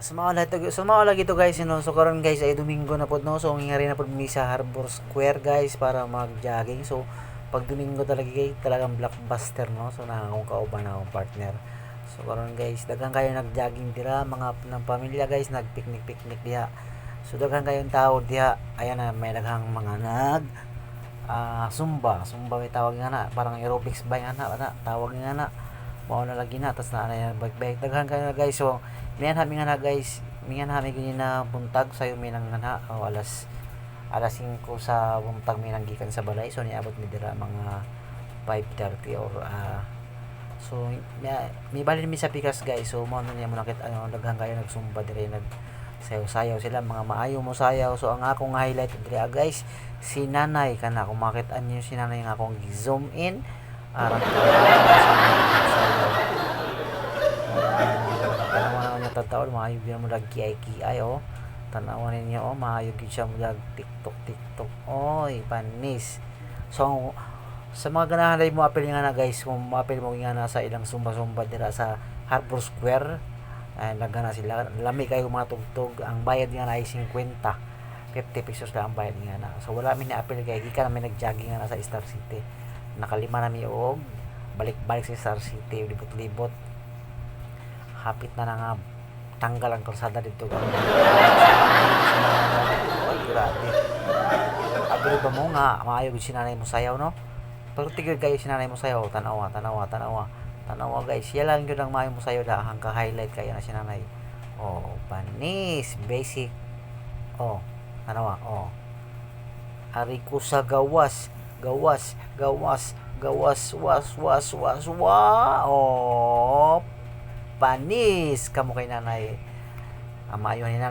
So mao lagi to, guys, no. So karon, guys, ay Domingo na pod, no. So ngari na pod mi sa Harbor Square, guys, para mag-jogging. So pag Domingo talaga kay talagang blockbuster, no. So naa akong kauban na akong partner. So karon, guys, daghan kayo nag-jogging dira, mga ng pamilya, guys, nag-picnic picnic diha. So daghan kayong tao diha. Ayan na, may daghang mga nag zumba, zumba may tawag nga na, parang aerobics ba nga na, tawag nga na. Mao na lagi na, tas naa na bike bike. Daghan kayo na, guys. So miyan hami nga na, guys, miyan hami gini na buntag sayo mi nang nga o alas alas 5 sa buntag mi nang gikan sa balay. So niabot mi dira mga 5:30 or so may balin mi sa pikas, guys. So mao na niya mo nakita ano, daghan kayo nagsumba dire, nag sayaw-sayaw sila, mga maayo mo sayaw. So ang akong highlight dire, guys, si nanay kana. Kung makita niyo si nanay nga akong gi-zoom in, arang sayaw. Tanawa na niya tataon, maayo gyud mo kiay-kiay, oh. Tanawa ninyo, oh, maayo gyud siya mo TikTok TikTok. Oy, panis. So sa mga ganahan mo apil nga na, guys, kung maapil mo nga na sa ilang sumba-sumba dira sa Harbor Square, ay nagana sila, lami kayo mga tugtog. Ang bayad nga na ay 50, 50 pesos lang ang bayad nga na. So wala mi ni-apil kay gikan namin nag-jogging nga na sa Star City. Nakalima na mi og balik-balik sa Star City, libot-libot. Hapit na nga tanggal ang kalsada dito. Oy, grabe. Agree ba mo nga maayo gud si nanay mo sayaw, no? Pero tigil kayo si nanay mo sayaw, tanawa, tanawa, tanawa. Tanawa, guys, siya lang gyud ang maayo mo sayaw da, ang ka-highlight kayo na si nanay. Oh, panis, basic. Oh, tanawa, oh. Ari ko sa gawas, gawas, gawas, gawas, was, was, was, wa. Oh, panis kamo kay nanay. Ang maayo ni nanay.